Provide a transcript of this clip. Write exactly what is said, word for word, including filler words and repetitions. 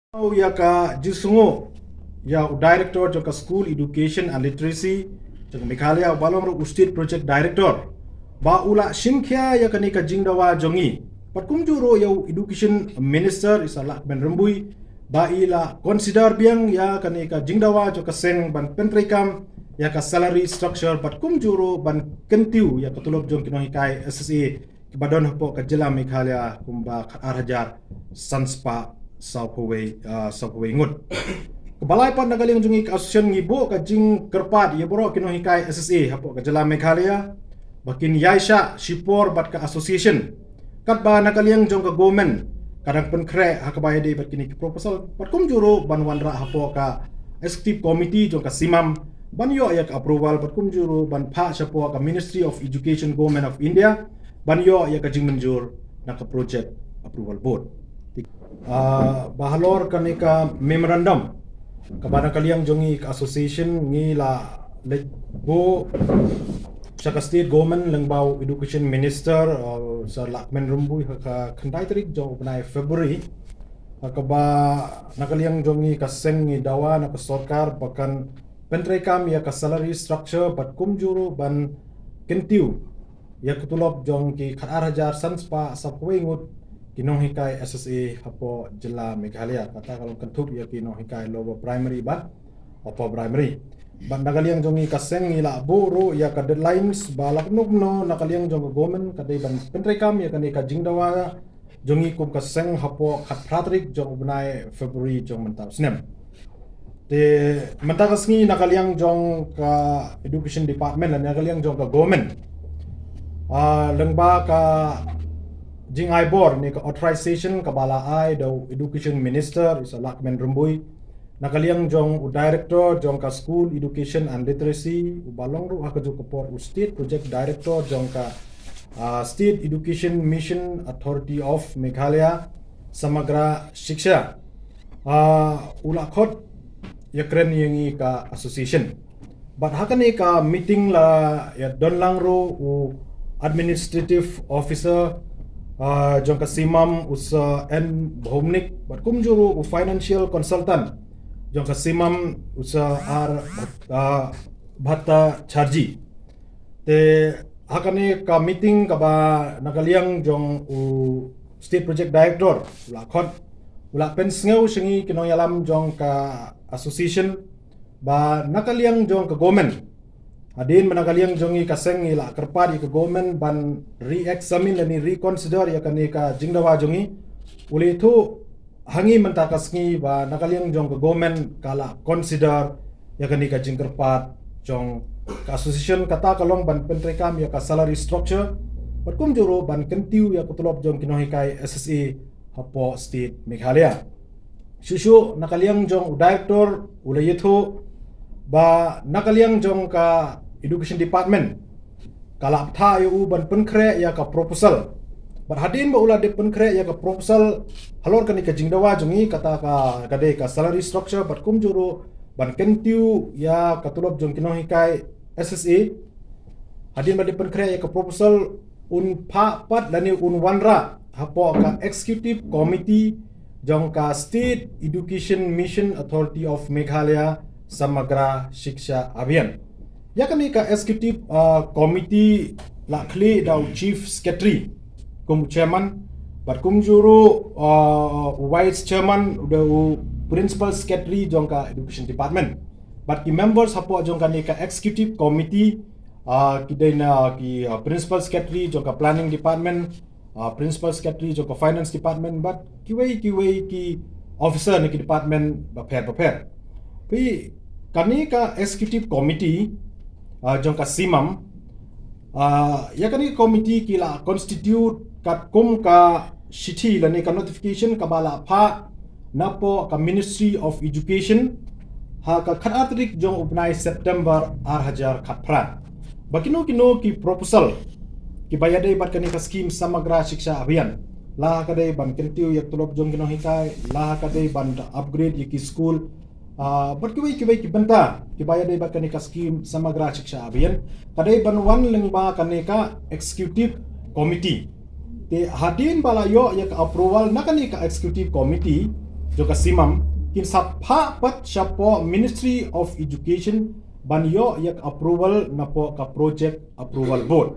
Ïa ka jingsngew ïa u director jong ka School Education and Literacy jong ka Meghalaya, uba long ruh u State Project Director, ba u la shim khia ïa kane ka jingdawa jong ngi. Bad kumjuh ruh ïa u Education Minister i Sir Lahkmen Rymbui, ba i la consider biang ïa kane ka jingdawa jong ka seng ban pyntreikam ïa ka salary structure, bad kumjuh ruh ban kyntiew ïa ka tulop jong ki nonghikai S S A kiba don hapoh ka jylla Meghalaya kumba khatar hajar san spah sawphew wei, ah, sawphew wei ngut. Kaba lai pat, na ka liang jong ngi ka association ngi buh ka jingkyrpad ïa baroh ki nonghikai S S A hapoh ka jylla Meghalaya ba kin ïaishah shipor bad ka association, katba na ka liang jong ka government ka dang pynkhreh ha kaba ïadei bad kine ki proposal, bad kumjuh ruh ban wanrah hapoh ka executive committee jong ka CMAM ban ïoh ïa ka approval, bad kumjuh ruh ban phah shapoh ka Ministry of Education, Government of India, ban ïoh ïa ka jingmynjur na ka Project Approval Board. Ah, ba halor kane ka memorandum, kaba na ka liang jong ngi ka association ngi la leit buh sha ka state government lyngba u Education Minister, ah, Sir Lahkmen Rymbui, ha ka khyndai tarik jong u bnai February, ha kaba na ka liang jong ngi ka seng ngi dawa na ka sorkar ba kan pyntreikam ïa ka salary structure, bad kumjuh ruh ban kyntiew ïa ka tulop jong ki khatar hajar san spah sawphew wei ngut ki nonghikai S S A hapoh jylla Meghalaya, kata ka long kynthup ïa ki nonghikai lower primary bad upper primary. Bad na ka liang jong ngi ka seng ngi la buh ruh ïa ka deadlines ba lada kumno kumno na ka liang jong ka government ka dei ban pyntreikam ïa kane ka jingdawa jong ngi kum ka seng hapoh khatphra tarik jong u bnai February jong mynta u snem. Te mynta ka sngi na ka liang jong ka Education Department lane na ka liang jong ka government, ah, lyngba ka jingai bor ne ka authorization kaba la ai da u Education Minister i Sir Lahkmen Rymbui, na ka liang jong u director jong ka School Education and Literacy, uba long ruh ha kajuh ka por u State Project Director jong ka, ah, State Education Mission Authority of Meghalaya, Samagra Shiksha, ah, u la khot ïakren ïa ngi ka association. Bad ha kane ka meeting la ïadon lang ruh u Administrative Officer, ah, jong ka CMAM u Sir N Bhowmik, bad kumjuh ruh u Financial Consultant jong ka CMAM u Sir R, ah, Bhattacharjee. Te ha kane ka meeting kaba na ka liang jong u State Project Director u la khot, u la pynsngew sha ngi ki nongïalam jong ka association ba na ka liang jong ka government, hadien ba na ka liang jong ngi ka seng ngi la kyrpad ïa ka government ban re-examine lane reconsider ïa kane ka jingdawa jong ngi, u la ïathuh ha ngi mynta ka sngi ba na ka liang jong ka government ka la consider ïa kane ka jingkyrpad jong ka association, kata ka long ban pyntreikam ïa ka salary structure, bad kumjuh ruh ban kyntiew ïa ka tulop jong ki nonghikai S S A hapoh state Meghalaya. Shuh shuh na ka liang jong u director u la ïathuh ba na ka liang jong ka Education Department ka la bthah ïa u ban pynkhreh ïa ka proposal. Bad hadien ba u la dep pynkhreh ïa ka proposal halor kane ka jingdawa jong ngi, kata ka, ka dei ka salary structure bad kumjuh ruh ban kyntiew ïa ka tulop jong ki nonghikai S S A, hadien ba dep pynkhreh ïa ka proposal un phah pat lane un wanrah hapoh ka Executive Committee jong ka State Education Mission Authority of Meghalaya, Samagra Shiksha Abhiyan. Ïa kane ka Executive, ah, Committee la khlieh da u Chief Secretary kum u chairman, bad kumjuh ruh, ah, u Vice Chairman u dei u Principal Secretary jong ka Education Department. Bad ki members hapoh jong kane ka Executive Committee, ah, ki dei na ki, ah, Principal Secretary jong ka Planning Department, ah, Principal Secretary jong ka Finance Department, bad kiwei kiwei ki officer na ki department bapher bapher. Phi, kane ka Executive Committee, ah, jong ka CMAM, ah, ïa kane ka committee ki la constitute katkum ka shithi lane ka notification kaba la phah napoh ka Ministry of Education ha ka khatar tarik jong u bnai September ar hajar khatphra. Ba kino kino ki proposal kiba ïadei bad kane ka scheme Samagra Shiksha Abhiyan, la ka dei ban kyntiew ïa ka tulop jong ki nonghikai, la ka dei ban upgrade ïa ki school, ah, bad kiwei kiwei ki bynta kiba ïadei bad kane ka scheme Samagra Shiksha Abhiyan, ka dei ban wan lyngba kane ka Executive Committee. Te hadien ba la ïoh ïa ka approval na kane ka Executive Committee, jong ka CMAM kin sa phah pat shapoh Ministry of Education ban ïoh ïa ka approval napoh ka Project Approval Board.